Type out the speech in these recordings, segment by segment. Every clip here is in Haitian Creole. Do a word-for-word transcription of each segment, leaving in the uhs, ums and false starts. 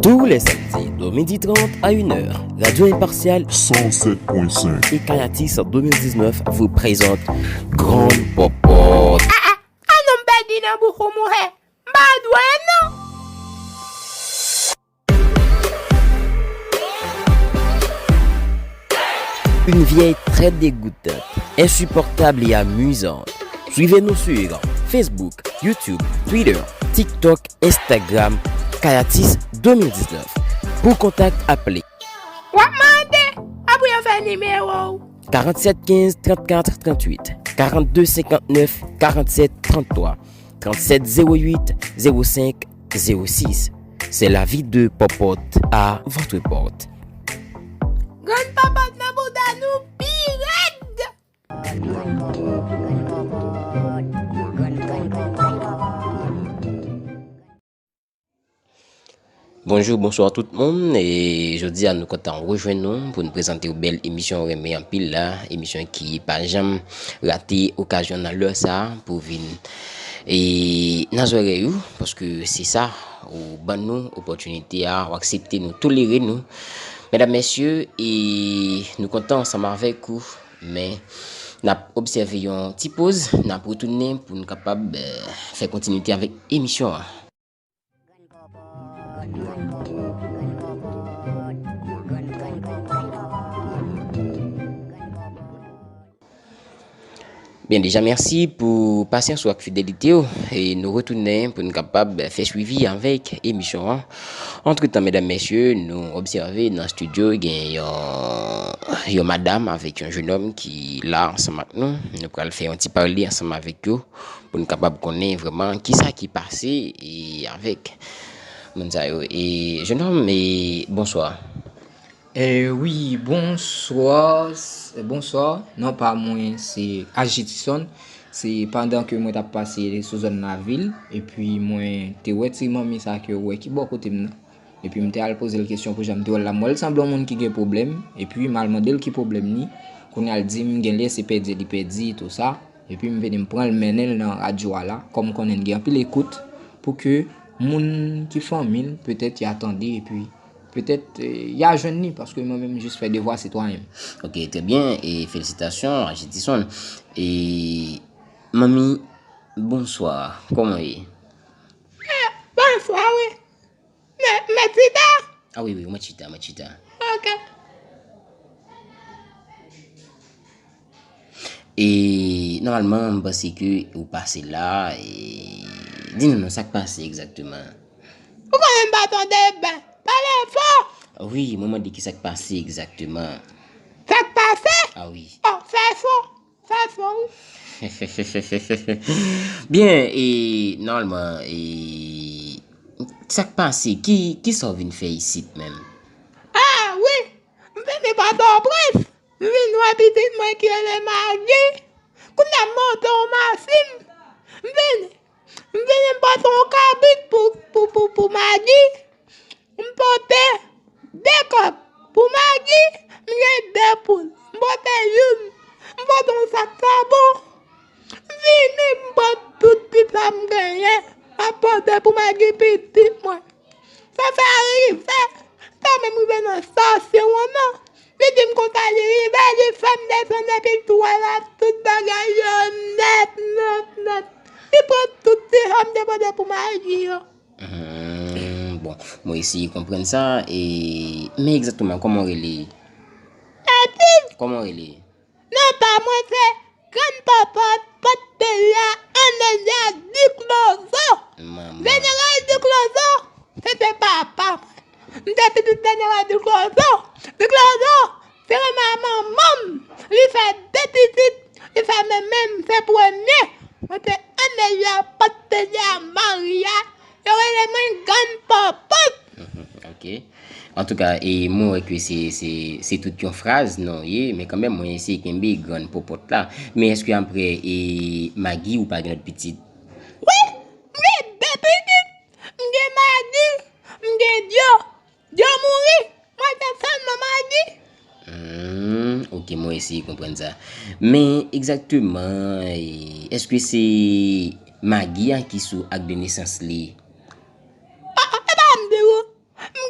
Tous les samedis de midi trente à une heure, Radio Impartial cent sept point cinq et Kayatis deux mille dix-neuf vous présente Grann Pòpòt. Ah, ah, ah, non, m pèdi nan bouch ou, monchè. M pa dwe, non. Une vieille très dégoûtante, insupportable et amusante. Suivez-nous sur Facebook, YouTube, Twitter, TikTok, Instagram, Kayatis deux mille dix-neuf. Pour contact, appelez W ap mande, apre yo fè nimewo w. Quarante-sept quinze trente-quatre trente-huit, quarante-deux cinquante-neuf quarante-sept trente-trois, trente-sept zéro huit zéro cinq zéro six. C'est la vie de Popote à votre porte. Grann Popote nan bouda nou pi rèd. Bonjou, bonswa tout moun. E jodi a nou kontan rejwenn nou pou nou prezante yon bèl emisyon ou renmen anpil la. Emisyon ki pa janm rate okazyon nan lè sa a pou vin. E nan zòrèy ou, paske se sa, ou ban nou opòtinite a, ou aksepte nou, tolere nou. Medam, mesye, e nou kontan ansanm avèk ou, men n ap obsève yon ti poz, n ap retounen pou nou kapab, eh, fè kontinite avèk emisyon an. Byen, deja mèsi pou pasyans ou ak fidelite w. E nou retounen pou nou kapab fè swivi avèk emisyon an. Antretan, medam, mesye, nou obsève nan estidyo gen yon, yon madanm avèk yon jennonm ki la ansanm ak nou. Nou pral fè yon ti pale ansanm avèk yo pou nou kapab konnen vrèman kisa ki pase e avèk moun sa yo. E jennonm, e bonswa. E wi, bonswa, s-, bonswa. Non pa mwen se Ajitison. Se pandan ke mwen t ap pase sou zòn lavil, epi mwen te wè ti manmi sa ke w wè ki bò kote m nan. Epi m te al poze l kesyon pou jan m te wè l la. M wè l sanble yon moun ki gen pwoblèm, epi m al mande l ki pwoblèm li. Kounye a l di m genlè se pèdi li pèdi, tou sa. Epi m vini m pran l mennen l nan radyo a la, kòm m konnen n gen anpil ekout, pou ke moun ki fanmi l, petèt y a tande, epi petèt, eh, y a jwenn li, paske mwen menm m jis fè devwa sitwayen m. Ok, trè byen, e felisitasyon, Ajitison. E manmi, bonswa, kòman w ye? Eh, bonswa, wi. Mè, mè chita? Ah wi, wi, mwen chita, mwen chita. Ok. E nòmalman, m panse ke ou pase la, e di nou non, sa k pase egzakteman? Ou konnen m pa tande byen. Pale fò! Wi, mwen mande ki sa k pase egzakteman. Sa k pase? Ah wi. Oh, fè fò. Sa fò, wi. Byen, e nòmalman, e sa k pase? Ki, kisa w vin fè isit menm? Ah, wi! M vini Pòtoprens. M vin wè pitit mwen ki rele Magi. Kounye a m monte yon machin. M vini. M vini m pote yon kabrit pou, pou, pou, pou Magi. M pote de kòb pou Magi, m gen de poul. M pote youn, m pote yon sak sabon. M vini, m pran tout ti sa m genyen, m ap pote pou Magi pitit mwen. Sa fè rive, sa menm rive nan estasyon an, non. Li di m konsa li rive, li fè m desann epi l tou wè la tout bagay yo nèt, nèt, nèt. Li pran tout ti sa m te pote pou Magi yo. Hmm, bon, mwen eseye konprann sa. E, men egzakteman, kòman w rele? Epi, kòman w rele? Non pa mwen se Grann Pòpòt, pòt peyi a, Anelya Diklozo. Manman. Jeneral Diklozo, se te papa mwen. M te pitit Jeneral Diklozo. Diklozo, se renmen a manman m. Li fè de pitit, li fè men men m se premye. Mwen se Anelya, pòt peyi a, Maria. Yo rele mwen Grann Pòpòt. Mhm, ok. Antouka, e, mwen wè ke se, se, se tout yon fraz, non, ye, men kanmenm, mwen eseye kenbe Grann Pòpòt la. Men èske apre, e, Magi, ou pa gen lòt pitit? Wi, m gen de pitit. M gen Magi, m gen Dyo. Dyo mouri, mwen te sèlman Magi. Hmm, ok, mwen eseye konprann sa. Men egzakteman, e, èske se Magi a ki sou ak de nesans li? Ah, ah, e pa m di ou. M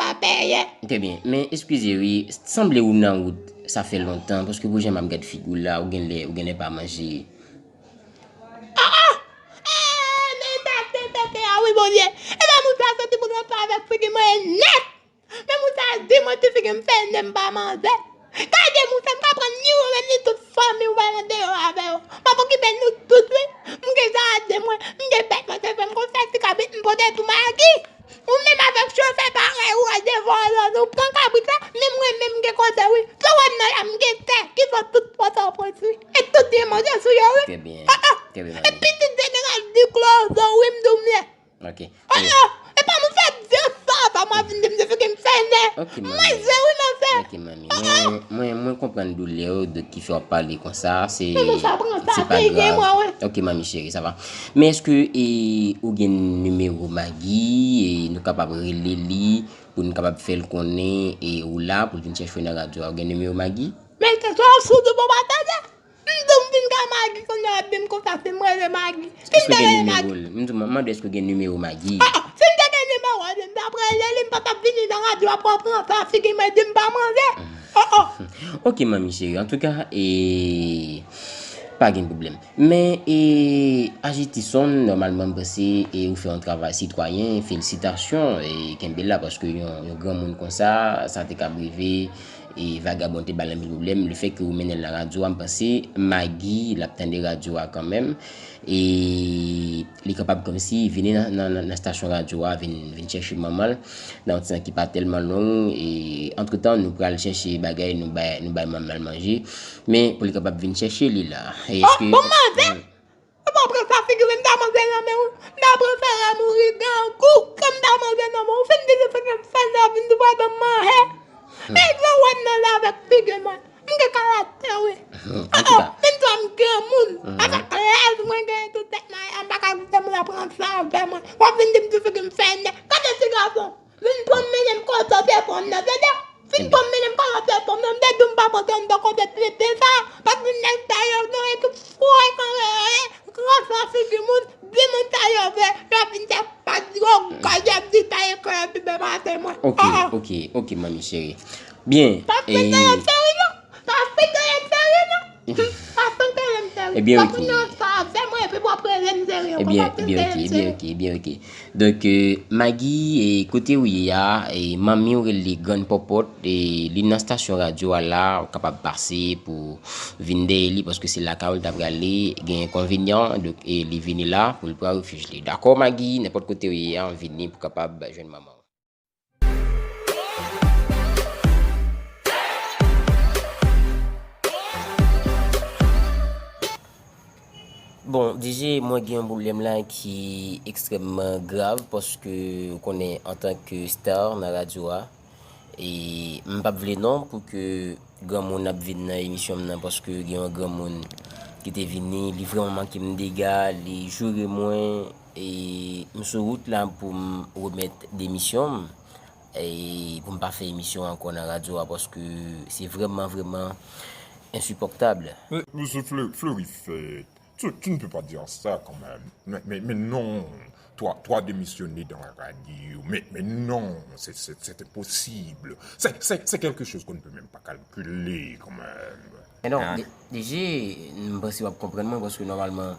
pa peye. Trè byen, men eskize wi, sanble ou nan wout, sa fè lontan, paske pou jan m ap gad figi w la, ou genlè, ou genlè pa manje. Ah, ah! Eh, men sa se tete a wi, Bondye. E pa moun sa soti pou nou ansanm avèk figi mwen nèt. Men moun sa di mwen ti figi m fè nen m pa manje. Gade moun sa m pa pran ni ou menm ni tout fanmi ou pa nan deyò avè yo. M ap okipe nou tout wi. M gen jardin mwen, m gen bèt mwen se fè m konfèti kabrit m pote pou Magi. Ou menm avèk chofè parèy ou a de vòlò nou pran kabrit la, menm mwen menm m gen kote wi. Sa w wè m nan la m gen tè ki fè tout Pòtoprens wi. E tout gen manje sou yo wi. Trè byen. Ah, ah. Trè byen, E mami. Pitit jeneral di klozo wi m di w m ye. Ok. Oh, oh, e pa moun fè di sa, pa mwen vin di m di figi m fè nen. Ok, mami. Manje wi, manje. Ok, mami. Mwen, mwen, mwen konprann doulè w, donk ki fè w ap pale konsa, se, Men moun sa pran sa, se pa peye grav. Mwen, wi. Ok, mami cheri, sa va. Men èske, e, ou gen nimewo Magi, e nou kapab rele li pou nou kapab fè l konnen, e ou la, pou l vin chèche w nan radyo a? Ou gen nimewo Magi? Men se swa w soud ou pa tande. M di w m vin ka Magi, kounye a w ap di m konsa, si m rele Magi. Si m Èske te w gen rele Magi. Nimewo l? M di w, m mande èske w gen nimewo Magi? Ah, ah, si m te gen nimewo l, m t ap rele li, m pa t ap vini nan radyo a pou w pran sa, figi mwen di m pa manje. Oh, oh. Ok, manmi cheri. Antouka, e, pa gen pwoblèm. Men, e, Ajitison, nòmalman, m panse, e, ou fè yon travay sitwayen. Felisitasyon, e, kenbe la, paske yon, yon granmoun konsa, sa te ka rive, e vagabon te ba l anpil pwoblèm. Lefètke ou mennen l nan radyo a, m panse Magi l ap tande radyo a kanmenm. E li kapab kòmsi vini nan, nan, nan, nan stasyon radyo a, vin, vin chèche manman l nan yon ti tan ki pa tèlman long. E antretan, nou pral chèche bagay, nou bay, nou bay manman l manje. Men pou li kapab vin chèche li la. E Oh, èske bon, manzè! Ou pa pran sa figi m, m ta manje nan men w. M ta prefere mouri grangou ke m ta manje nan men w. Ou fin di li figi m fè nèv, vin di w pa ban m manje. Men jan w wè m nan la avèk figi mwen. M gen karaktè, wi. Antouka. Oh, menm jan m granmoun. Avèk laj mwen genyen tout tèt mwen, m pa ka kite moun ap pran sa avè mwen. W ap vin di m di figi m fè nèv. Gade ti gason. Vin pran m mennen m kote w te pran m nan, tande? Vin pran m mennen m kote w te pran m nan, m te di w m pa pote yon bò kote tete sa, paske nèg sa yo nan ekip fwè kanrere, gran san figi moun, di moun sa yo vle, y ap vin fè pa di yo, gade y ap di sa e kè yo pi bèl pase mwen. Ok, ok, ok, manmi cheri. Byen. Sa fè tèlè seri non. Sa fè tèlè seri non. Sa fè tèlè seri. Ebyen, ok. Sa fè mwen epi w ap rele m seri. Ebyen, ebyen, ok, ebyen, ok, ebyen, ok. Donk, e, Magi, e, kote w ye a, e, manmi w rele Grann Pòpòt, e, li nan stasyon radyo a la, ou kapab pase pou vin dèyè li, paske se lakay ou l ta prale, gen konvenyan, donk, e li vini la pou l pran refij li. Dakò, Magi, nenpòt kote w ye a, vini pou kapab jwenn manman w. Bon, D J, mwen gen yon pwoblèm la ki ekstrèmman grav, paske ou konnen, antanke star nan radyo a, e m p ap vle non pou ke granmoun ap vin nan emisyon m nan, paske gen yon granmoun ki te vini, li vrèman manke m dega, li joure mwen, e m sou wout la pou m remèt demisyon m, e pou m pa fè emisyon ankò nan radyo a, paske se vrèman, vrèman ensipòtab. Mais, monsieur Fleu- Fleurifette, tu, tu ne peux pas dire ça quand même. Mais, mais, mais non, toi, toi démissionner dans la radio, mais, mais non, c'est, c'est, c'est impossible. C'est, c'est, c'est quelque chose qu'on ne peut même pas calculer quand même. Men non, Hein? D- D J, m panse w ap konprann mwen, paske nòmalman,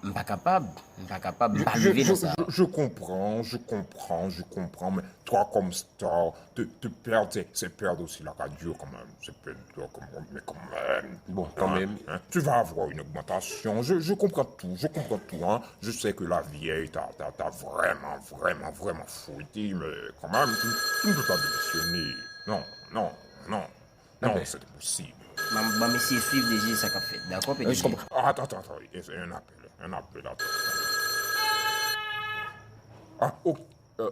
m pa kapab, m pa kapab, m pa Je, leve je, nan sa. je, je comprends, je comprends, je comprends, mais toi comme star, te, te perdre, c'est, c'est perdre aussi la radio quand même. C'est perdre quand même, mais quand même. Bon, quand Hein, même. hein, tu vas avoir une augmentation. Je, je comprends tout, je comprends tout, hein. Je sais que la vieille t'a, t'a, t'a vraiment, vraiment, vraiment fouetté, mais quand même, tu, tu ne peux pas démissionner. Non, non, non. Non, Anben, c'est impossible. M a, m a eseye swiv D J sa k ap fèt. Dakò, P D G? Je comprends. Ah, attends, attends, attends. Il y a un appel. Un appel, attends. Ah, ok. Euh,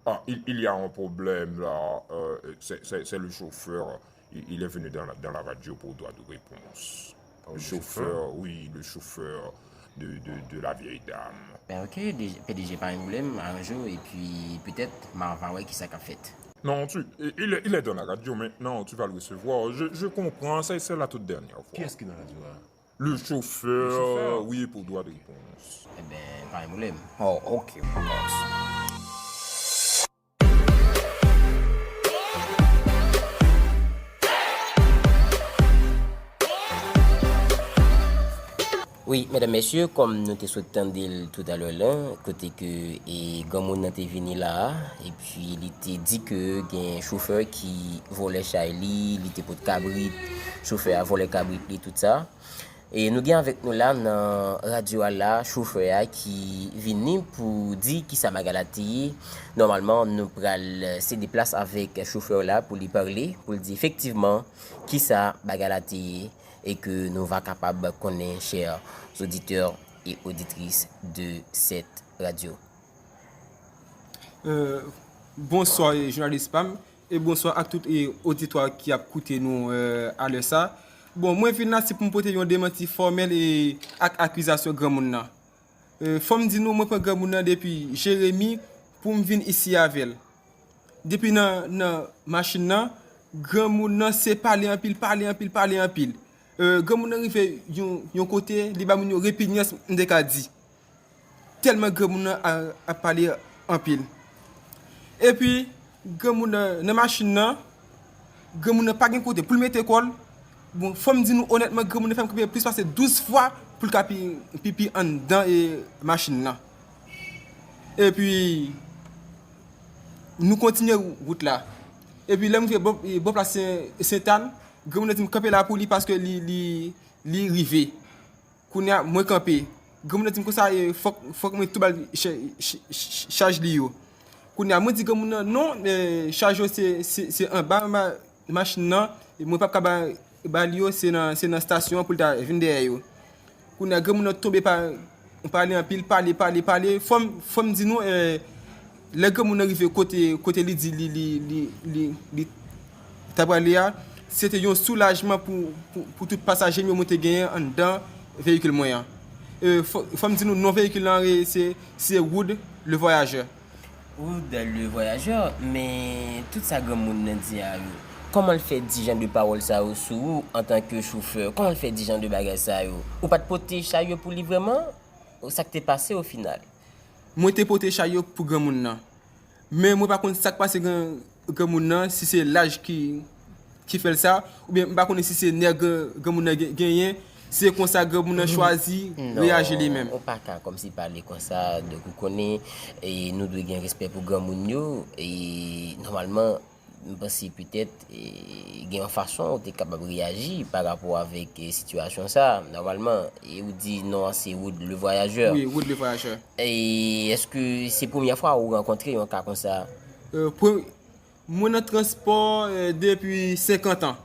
ah, il, il y a un problème là. Euh, c'est, c'est, c'est le chauffeur. Il, il est venu dans la, dans la radio pour droit de réponse. Oh, le chauffeur, oui, le chauffeur de, de, de la vieille dame. Ben, ok, D J, P D G, pa gen pwoblèm, aranje w, epi petèt, m a va wè kisa k ap fèt. Non, tu, il est, il est dans la radio maintenant, tu vas le recevoir. Je, je comprends, c'est, c'est la toute dernière fois. Qui est-ce qui est dans la radio là? Le chauffeur, Le chauffeur? Oui, pour droit de réponse. Eh ben, pas un problème. Oh, ok. Wi, medam, mesye, kòm nou te sot tande l toutalè la, kote ke, e, granmoun nan te vini la a, epi li te di ke gen chofè ki vòlè chay li, li te pot kabrit, chofè a vòlè kabrit li, tout sa. E nou gen avèk nou la nan radyo a la, chofè a ki vini pou di kisa bagay la te ye. Nòmalman, nou pral sede plas avèk chofè la pou li pale, pou l di efektivman kisa bagay la te ye, e ke nou va kapab konnen, chè oditè e oditris de sèt radyo. Euh, bonswa, e, jounalis pa m, e bonswa ak tout, e, oditwa ki ap koute nou, euh, alè sa. Bon, mwen vin la, se pou m pote yon demanti fòmèl, e, ak akizasyon granmoun nan. Euh, fò m di nou, mwen pran granmoun nan depi Jeremi pou m vin isi avè l. Depi nan, nan machin nan, granmoun nan se pale anpil, pale anpil, pale anpil. Euh, granmoun nan rive yon, yon kote, li ba moun yo repinyans, m te ka di. Tèlman granmoun nan a, ap pale anpil. Epi, granmoun nan, nan machin nan, granmoun nan pa gen kote pou l mete kò l. Bon, fò m di nou onètman, granmoun nan fè m kanpe plis pase douz fwa pou l ka pi, pipi anndan, e, machin nan. Epi, nou kontinye wout la. Epi, lè m rive bò, bò plas Sen, Sentàn, granmoun nan di m kanpe la pou li paske li, li, li rive. Kounye a, mwen kanpe. Granmoun nan di m konsa, e, fòk, fòk mwen tou ba l cha-, ch-, ch-, chaj li yo. Kounye a, mwen di granmoun nan, non, e, chaj yo se, se, se anba ma-, machin nan, e mwen p ap ka ba, ba li yo, se nan, se nan estasyon an pou l ta vin dèyè yo. Kounye a, granmoun nan tonbe pa, pale anpil, pale, pale, pale. Fò m, fò m di nou, e, lè granmoun nan rive kote, kote li di li, li, li, li, li ta prale a, se te yon soulajman pou, pou, pou tout pasaje m yo mwen te genyen anndan veyikil mwen an. E, fò, fò m di nou, non veyikil lan, e, se, se Wood Le Voyageur. Wood Le Voyageur, men tout sa granmoun nan di a yo, kòman l fè di jan de pawòl sa yo sou ou antanke chofè? Kòman l fè di jan de bagay sa yo? Ou pa t pote chay yo pou li vrèman? Sa k te pase o final? Mwen te pote chay yo pou granmoun nan. Men mwen pa konn sa k pase gran, granmoun nan, si se laj ki, ki fè l sa, oubyen m pa konnen si se nèg granmoun nan gen- genyen, se konsa granmoun nan chwazi reyaji li menm. Non, ou pa ka kòmsi pale konsa, donk ou konnen, e, nou dwe gen respè pou granmoun yo, e, nòmalman, M panse petèt, e, gen yon fason ou te kapab reyaji pa rapò avèk, e, sitiyasyon sa a. Nòmalman, e, ou di non an se Wood le Voyageur. Wi, Wood le Voyageur. E èske se premyè fwa ou rankontre yon ka konsa? E, pre-, mwen nan transpò, e, depi senkant an.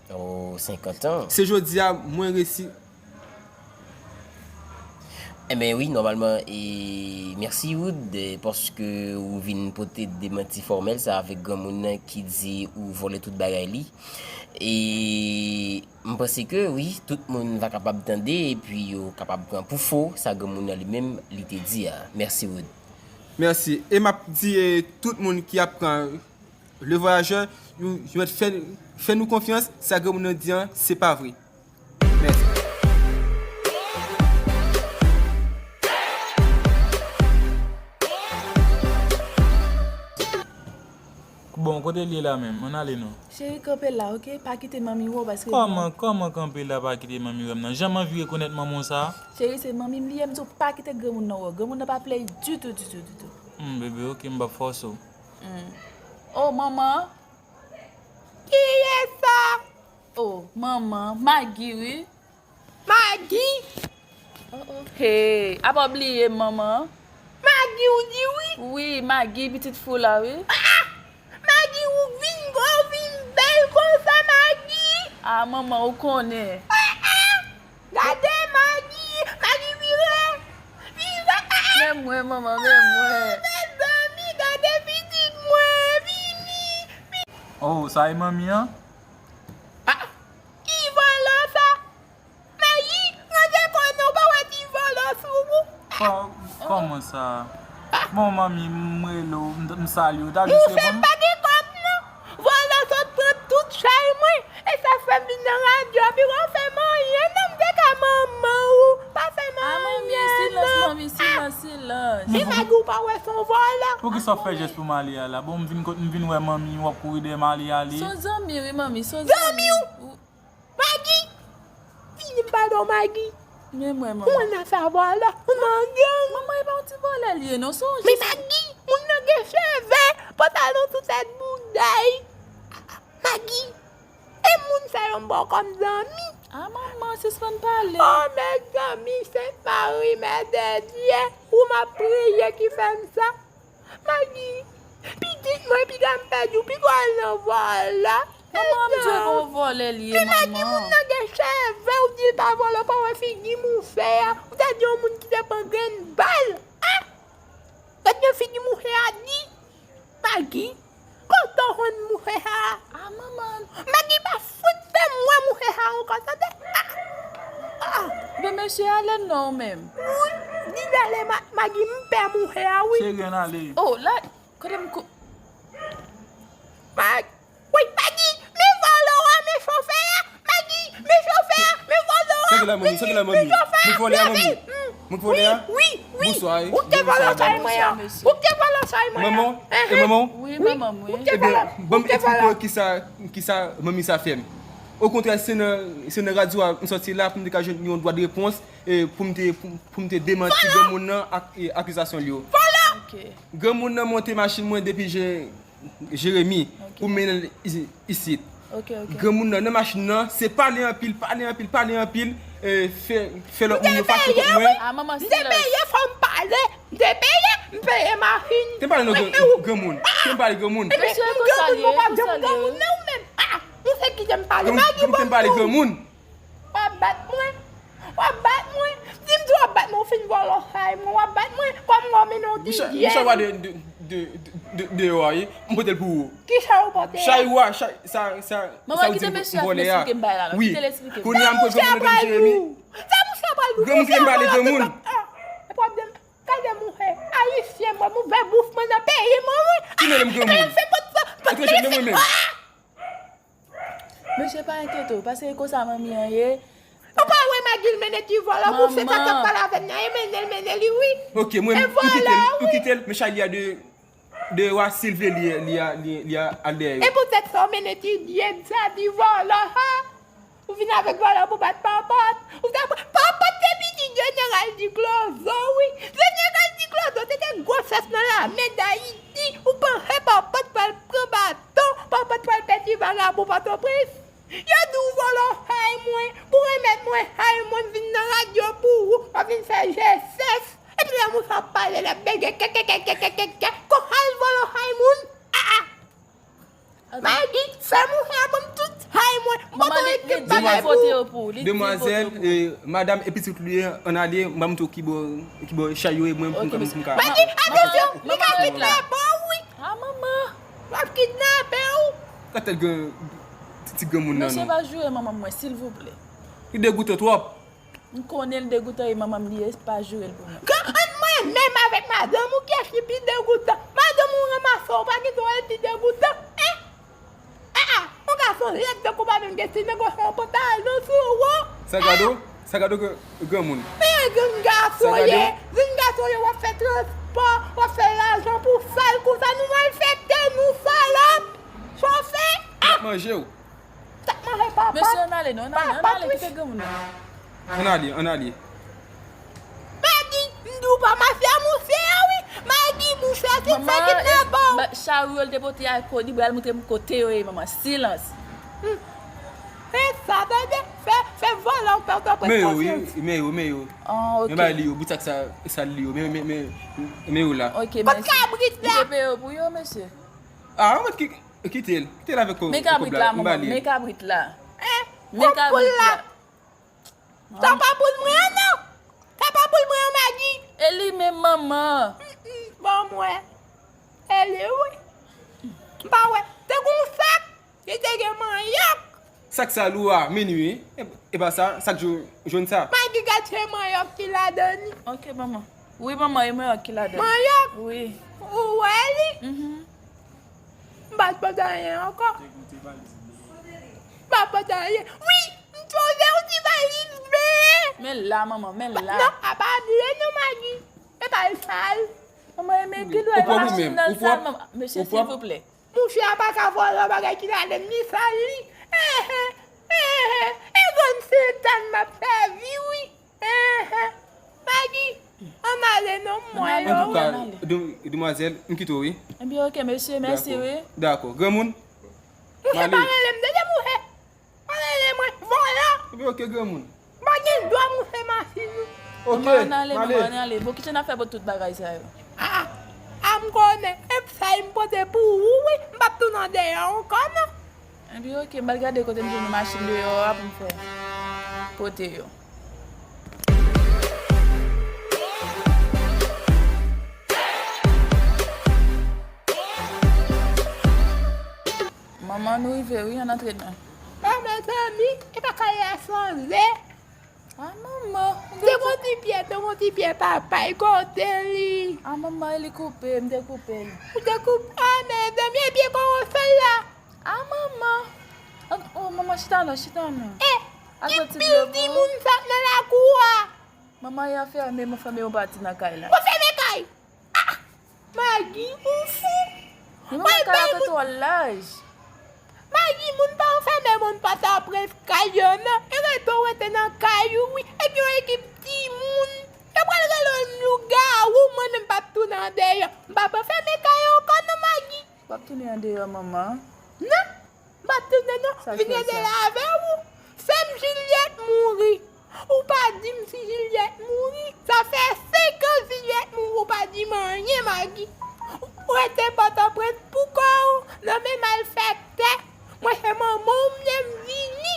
Oh, senkant an. Se jodi a mwen resi. Enben wi, nòmalman, e, mèsi Wood, e, paske ou vin pote demanti fòmèl sa avèk granmoun nan ki di ou vòlè tout bagay li. E m panse ke wi, tout moun va kapab tande epi yo kapab pran pou fo sa granmoun nan li menm li te di a. Mèsi Wood. Mèsi. E m ap di, e, tout moun ki ap pran Le Voyageur, yo, yo mèt fè, fè nou konfyans, sa granmoun nan di an, se pa vre. Mèsi. Bon, kote l ye la menm? Ann ale non. Cheri, kanpe la, oke? Pa kite manmi wè w, paske Kòman, kòman kanpe la, pa kite manmi wè m nan? Jan m anvi rekonèt manman w sa? Cheri, se manmi m li ye, m di w pa kite granmoun nan wè w. Granmoun nan pa plè ditou, ditou, ditou. Hmm, bebe, oke, m p ap fòse w. Hmm. Oh, manman. Kiyès sa? Oh, manman, Magi wi. Magi? Oh, oh. Hey, apa w bliye m, manman? Magi ou di wi? Wi, Magi, pitit fou la wi. Ah! Magi ou vin gwo, ou vin bèl konsa, Magi? Ah, manman, ou konnen. Ah, ah! Gade Magi, Magi vire, vire, ah, ah. Men mwen, manman, men mwen. Oh, mezanmi, gade pitit mwen, vini, vini. Oh, sa e manmi an? Ah, ki vòlò sa? Magi, ranje kò non, pa wè ti vòlò sou ou. Kò-, kòman sa? Bon, manmi, m rele w, m, m salye w, ta jis reponn m. Mouche pa gen kòb non. Vòlò sot pran tout chay mwen. E sa fè m vin nan radyo a, pi w fè m anyen non, m te ka manman ou. Pa fè m anyen non. Ah, manmi, silans, manmi, silans, silans. E Magi ou pa wè se yon vòlò. Poukisa w fè jès pou m ale a la? Bon, m vin kot, m vin wè manmi, w ap kouri dèyè m ale, ale. Se yon zanmi wi, manmi, se yon zanmi. Zanmi w? Magi! Vini m pale w, Magi. Men mwen, manman. Ou konn afè vòlò, ou nan gang. Manman, e pa yon ti vòlè li ye non, se yon... Men Magi, moun nan gen cheve, pantalon sou tèt bouda l. Magi, e moun sa yo m ba w kòm zanmi. Ah, manman, sispann pale. Oh, mezanmi, Sent Mari, Mè de Dye, ou m ap priye ki fè m sa. Magi, pitit mwen, piga m pèdi w, piga w al nan vòlò. Manman, m di w e pa yon vòlè li ye, manman. Men Magi, moun nan gen cheve, ou di l pa vòlò, pa wè figi mouche a. Ou ta di yon moun ki te pran grenn bal. Ah! Gad jan figi mouche a di. Magi, kote w jwenn mouche sa a? Ah, manman. Magi pa fout fè m wè mouche sa a ankò, tande? Ah! Ah! Men mesye ale non ou menm. Wi, di l ale, Ma-, Magi, m pè mouche a, wi. Cheri, ann ale. Oh, la, kote m kou... Magi, wi, Magi, men vòlò a, men chofè a. Magi, men chofè a, men vòlò a. Sa ki la, manmi? Sa ki la, manmi? Men chofè a, men vòlò a, manmi. Wi, wi, wi. Bonswa, wi. Ou te vòlò chay mwen an. Ou te vòlò chay mwen an. Manman, e manman? Wi, manman, wi. Ou te vòlò. Ebyen, ban m eksplike w kisa, kisa manmi sa fè m. Okontrè, se nan, se nan radyo a m sòti la pou m te ka jwenn yon dwa de repons, e pou m te, pou, pou m te demanti granmoun nan ak, e, akizasyon l yo. Vòlò! Ok. Granmoun nan monte machin mwen depi Je-, Jeremi pou mennen l isi-, isit. Ok, ok. Granmoun nan, nan machin nan, se pale anpil, pale anpil, pale anpil, e, fè, fè lòt moun yo fache kont mwen. Ah, manman, silans. M te peye, fò m pale. M te peye, m peye machin. Te pale non, gran-, granmoun. Te pale granmoun. Mesye, konsa l ye, konsa l ye. Granmoun nan ou menm. Ah, ou se ki te m pale. Magi, te m pale granmoun. W ap bat mwen. W ap bat mwen. Di m di w ap bat mwen, ou fin vòlò chay mwen, w ap bat mwen kòm lè w mennen yon ti vyèj. Michel pa de, de, de, de, de, deyò a, wi. M pote l pou ou. Ki chay ou pote a? Chay ou a, chay, sa, sa, sa ou di m vòlè a. Wi. Kounye a m poze mwen nan Jeremi. Sa mouche a pral di w. Granmoun ki te m pale granmoun. Epi w ap di m, gade mouche ayisyen mwen, m ouvè bouch mwen nan peyi mwen, wi. Ki rele m granmoun? Ou te jwenn mwen menm. Mesye, pa enkyete w, paske e konsa manmi an ye. Ou pa wè Magi l mennen ti vòlò, mouche sa k ap pale avè m nan, e mennen l, mennen li, wi. Ok, mwen, m kite l, m kite l, men chay li a de, deyò a, si l vle li, li a, li, li a al dèyè yo. E poutèt sa w mennen ti dyèd sa, ti vòlò, ha? Ou vin avèk vòlò pou bat Pòpòt. Ou ta pran, Pòpòt te piti Jeneral Diklozo, wi. Jeneral Diklozo te gen gwo chèf nan lame Dayiti. Ou panse Pòpòt pral pran baton? Mwen, Haymoun vin nan radyo pou ou, w ap vin fè je sèch. Epi lè moun sa ap pale, l ap bege, kè, kè, kè, kè, kè, kè, kè. Kon al vòlò Haymoun. Ah, ah. Maggie, fè mouche a ban m tout Haymoun. M pote yon ekip bagay pou ou. Demwazèl, eh, madanm e pitit li, ann ale, m ba m tou ki bò, ki bò chay yo, e mwen pou m ka, pou m ka. Maggie, atansyon, li ka kidnape w, wi. Ah, manman. L ap kidnape w. Gade ti, ti granmoun nan, non. Mesye, pa joure manman mwen, silvouplè. Li degoutan twòp. M konnen l degoutan e manman m li ye, pa joure l pou mwen. Grann mwen menm avèk madanm ou, kiyès ki pi degoutan? Madanm ou ranmase w, pa gen dwa l pi degoutan, en? Ah, ah, yon gason lèd tankou w pa menm gen ti negosye yon pantalon sou ou. Sa gade w? Sa gade w, granmoun? Men yon jenn gason w ye, jenn gason w ye, w ap fè transpò, w ap fè lajan pou sal konsa, nou malfektè, nou salòp, chofè. L ap manje w. T ap manje papa. Mesye, ann ale non, ann ale, ann ale, kite granmoun nan. Ann ale, ann ale. Maggie, m di w pa mache a mouche a wi. Maggie, mouche a se sa ki nan bò. Manman, eh, ba, chari yo l te pote a ko, li pral montre m kote yo ye, manman. Silans. Hmm. E sa, tande, fè, fè vòlò w fè w pran konsyans. Men yo, men yo, men yo. Ah, ok. Men bay li yo, bout sak sa, sa li yo. Men, men, men, men yo la. Ok, mèsi. Kot kabrit la? Li te peye yo pou yo, mesye. Ah, mwen ki Kite l. Kite l avèk kòb la. Men kabrit la, manman. Men kabrit la. Men kabrit la. Sa pa poul mwen an, non. Sa pa poul mwen an, Maggie. E li menm, manman. Ban m wè. E li, wi. M pa wè. Te gon sak. Li te gen manyòk. Sak sa lou a, minwi. E, e pa sa, sak jo-, jòn sa. Maggie, gad se manyòk ki ladan li. Ok, manman. Wi, manman, e manyòk ki ladan. Manyòk? Wi. Ou wè li? Mhm. M pa t pote anyen ankò. M pa t pote anyen. Wi, m sonje yon ti valiz vle. Men l la, manman, men l la. Non, a pa vle non, Maggie. E pa l sal. Manman, e men ki lwa machin nan l sal, manman. Mesye, silvouplè. Mouche a pa ka vòlò bagay ki ladan li sal li. Enhen, enhen. E grann sentàn m ap sèvi, wi. Enhen. Maggie, ann ale non, m wè yo. Antouka, demwazèl, m kite w, wi. Ebyen, ok, mesye, mèsi, wi. Dakò. Granmoun, mouche pa rele m, tande mouche. Pa rele mwen, vòlò. Ebyen, ok, granmoun. M pa gen dwa mouche machin ou. Ok, manman, ann ale, manman, ann ale. Bon, kite n ap fè pou tout bagay sa yo. Ah, ah, m konnen. E sa m pote pou ou, wi. M p ap tounen andeyò ankò, non. Ebyen, ok, m al gade kote m jwenn machin deyò a pou m fè pote yo. Manman, nou rive, wi, ann antre non. Ah, mezanmi, e pa kay la chanje. Ah, manman, ou gen... Te gon ti pyè, te gon ti pyè papay kote li. Ah, manman, e li koupe, m te koupe l. Ou te koupe? Ah, mezanmi, e pye kowosal la. Ah, manman. Oh, manman, chita non, chita non. Eh, ki pil timoun sa nan lakou a? Manman, e anfèmen, m anfèmen yon pati nan kay la. Ou fèmen kay? Ah! Maggie, ou fou? Manman, kay la te twò laj. Maggie, moun pa anfèmen moun Pòtoprens kay yo non. E rete w rete nan kay ou, wi. Epi yon ekip timoun. Yo pral rele w lougawou, mwen menm m p ap tounen andeyò. M p ap anfèmen kay ankò non, Maggie. W ap tounen andeyò, manman. Non, m p ap tounen non. M vin rete la avè ou. Sè m Juliette mouri. Ou pa di m si Juliette mouri. Sa fè senk an Juliette mouri, ou pa di m anyen, Maggie. Ou rete Pòtoprens pou kò w, nan men malfèktè. Mwen se manman w m ye, m vini.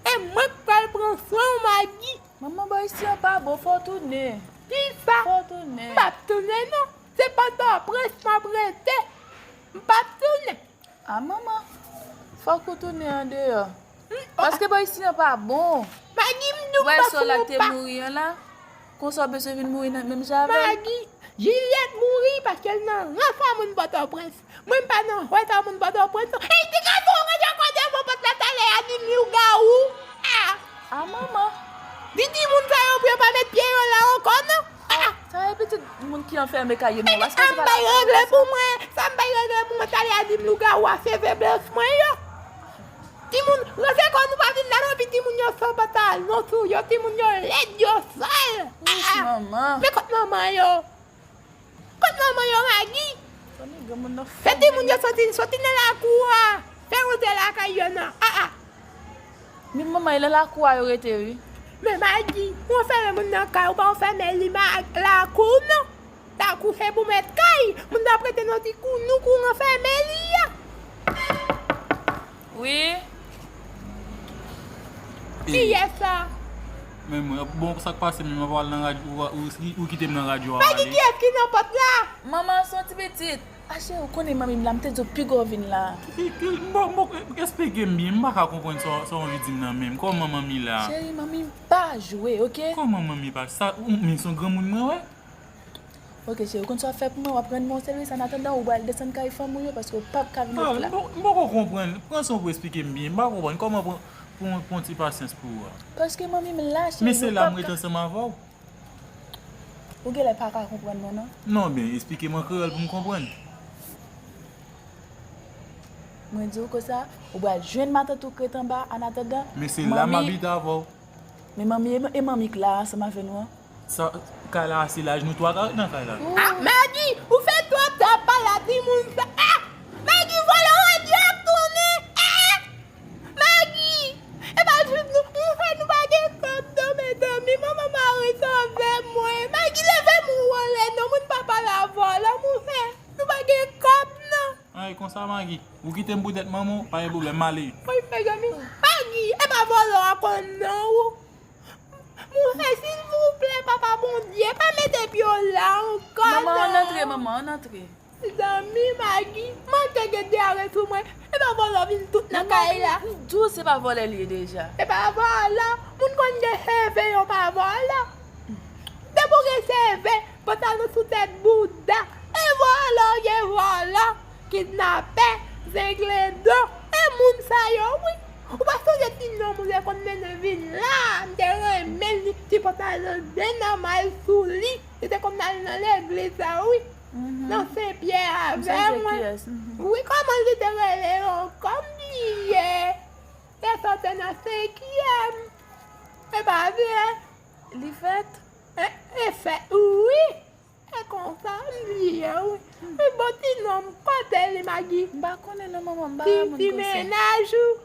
E mwen k pral pran swen w, Maggie. Manman, bò isi an pa bon, fò w tounen. Kisa? Fò w tounen. M p ap tounen non. Se Pòtoprens m ap rete. M p ap tounen. Ah, manman, fòk ou tounen andeyò. Paske bò isi an pa bon. Maggie, m di w pa fè yon pa. Ou wè sè w la k te mouri an la? Konsa w bezwen vin mouri nan menm jan avè l? Maggie, Juliette mouri paske l nan rans a moun Pòtoprens. Mwen, m pa nan rans a moun Pòtoprens non. Ey, ti gason, w ranje ankò devan pòt la talè a, di m lougawou. Ah! Ah, manman. Di timoun sa yo pou yo pa met pye yo la ankò non. Ah, ah. Sa e pitit moun ki anfèmen kay yo non. Sa m bay regle pou mwen. Sa m bay regle pou mwen. Talè a di m lougawou a cheve blanch mwen yo. Timoun, ranse kò nou pa vin la non, epi timoun yo san pantalon sou yo, timoun yo lèd, yo sal. Ah, ah. Men kot manman yo? Kot manman yo, Maggie? Fè timoun yo soti, soti nan lakou a. Fè rantre lakay yo non. Ah, ah. Men manman, e nan lakou a yo rete, wi. Men Magi, ou anfèmen moun nan kay, ou pa anfèmen li ma-, lakou, non. Lakou se pou mèt kay, moun nan prete nan ti kou nou kou anfèmen li a. Wi. Kiyès sa? Men mwen, bon, sa k pase menm, mwen pral nan radyo, ou, ou, ou kite m nan radyo a. Magi, kiyès ki nan pòt la? Manman, se yon ti pitit. A cheri, ou konnen manmi m la, m te di w piga w vin la. Ki, ki, bon, bon, esplike m byen, m pa ka konprann sa, sa w anvi di m nan menm. Kòman manmi la? Cheri, manmi m pa jwe, oke? Kòman manmi pa? Sa, ou, men se yon granmoun mwen wè? Oke, cheri, ou konn sa w ap fè pou mwen, w ap rann mwen yon sèvis, annatandan, ou pral desann kay fanmi w yo, paske w p ap ka vin ret la. Ah, m poko konprann. Pran san w pou esplike m byen. M pa konprann. Kòman pran, pran, pran ti pasyans pou ou a? Paske manmi m la, cheri, men se la m ret ansanm avè w. Ou genlè pa ka konprann mwen, non? Non, ben, esplike m an kreyòl pou m konprann. Mwen di w konsa, ou pral jwenn matant ou k ret anba, annatandan. Men se la m abite avè w. Men manmi, e, e manmi k la ansanm avè nou an? Sa, kay la ase laj, nou twa ka ret nan kay la. Ah, Magi, ou fè twòp sa pale a timoun sa. Ah! Magi, vòlè radyo ap tounen. Ah! Magi! E pa jis nou, nou fè nou pa gen kòb non, mezanmi. Manman Mari sove mwen. Magi, leve m ou anlè non, moun pa pale a vòlè, moun fè. Nou pa gen kòb non. Ay, konsa, Magi. Ou kite m poutèt manman w, pa gen pwoblèm, m ale. Woy, mezanmi. Magi, e pa vòlè w a konn non ou. Mon frè, silvouplè, papa Bondye, pa mete pye w la ankò, non. Manman, ann antre, manman, ann antre. Zanmi Magi, manke gen de arè sou mwen. E pa vòlè w vin tout nan kay la. Manman, m di w se pa vòlè l ye deja. E pa vòlè, moun konn gen seve yo pa vòlè. Depi w gen seve, pantalon sou tèt bouda. E vòlè w ye vòlè, kidnapè, zenglendo. E moun sa yo wi. Ou pa sonje ti nonm ou te konn mennen vin la, m te renmen li, ti pantalon de nan may sou li. Li te konn al nan legliz la wi. Nan Sen Pyè avè mwen. Wi, kòman li te rele ankò, m bliye. Te sòti nan senkyèm. E pa vre? Li fèt? E, e fèt, wi. E konsa, m bliye, wi. Wi, bon ti nonm, kote li, Magi? M pa konnen non, manman, m pa wè moun konsa. Ti, ti mennaj ou?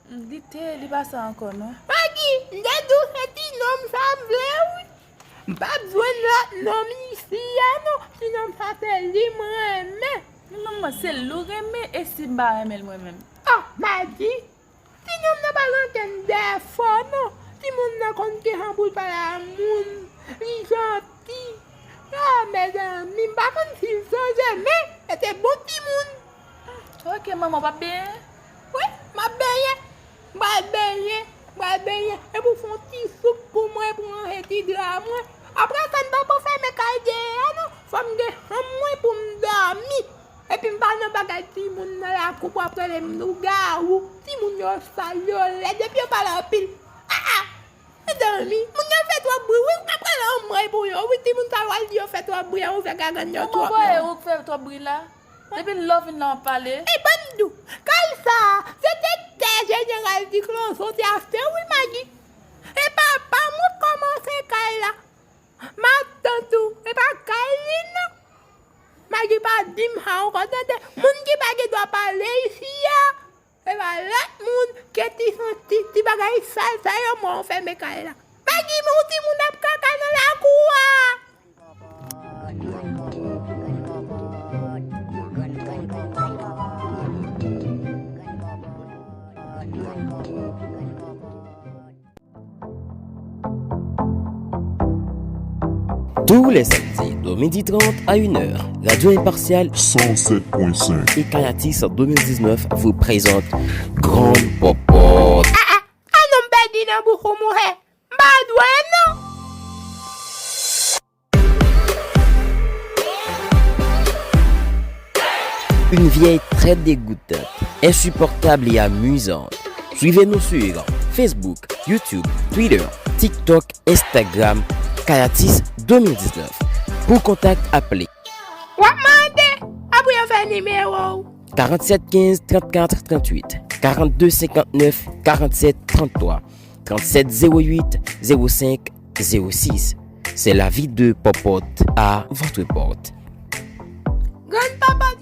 Li te, li pa sa ankò, non. Magi, m te di w se ti nonm sa m vle, wi. M p ap jwenn lòt nonm isi a, non. Ti nonm sa se li m renmen. Men manman, se li w renmen, e si m pa renmen l mwen menm? Ah, Magi, ti nonm nan pa gen okenn defo, non. Timoun nan konn kijan pou l pale a moun. Li janti. Ah, mezanmi, m pa konn si l sonje, men, e te bon timoun. Ok, manman, w ap benyen? Wi, m ap benyen. M pral benyen, m pral benyen. Epi w fè yon ti souk pou mwen, pou m ranje ti dra mwen. Apre sa, n pa pou fèmen kay dèyè a, non. Fò m gen chanm mwen pou m dòmi. Epi m pa nan bagay timoun nan lakou pou ap rele m lougawou. Timoun yo sal, yo lèd, epi yo pale anpil. Ah, ah! Mezanmi, moun yo fè twòp bri, wi, w ka pran lanmwey pou yo, wi, timoun sa yo al di yo fè twòp bri, an ouvè gagann yo twòp. Manman, bò e ou k fè twòp bri la? Depi lè w vin la w ap pale. E ban m di w, kay sa a, se te tè jeneral Dikloso te achte, wi, Magi. E papa m wi k kòmanse kay la. Matant ou, e pa kay li, non. Magi pa di m sa ankò, tande. Moun ki pa gen dwa pale isi a. E pa lòt moun ke ti, ti, ti bagay sal sa yo mwen fèmen kay la. Magi, men yon timoun ap kaka nan lakou a. Tous les samedis de midi trente à une heure, Radio Impartiale cent sept point cinq et Kayatis deux mille dix-neuf vous présente Grann Pòpòt. Ah, ah, ah, non, m pèdi nan bouch ou, monchè. M pa dwe, non. Une vieille très dégoûtante, insupportable et amusante. Suivez-nous sur Facebook, YouTube, Twitter, TikTok, Instagram, Kayatis deux mille dix-neuf. Pour contact, appelez. W ap mande, apre yo fè nimewo w. Quarante-sept quinze trente-quatre trente-huit, quarante-deux cinquante-neuf quarante-sept trente-trois, trente-sept zéro huit zéro cinq zéro six. C'est la vie de Popote à votre porte. Grann papa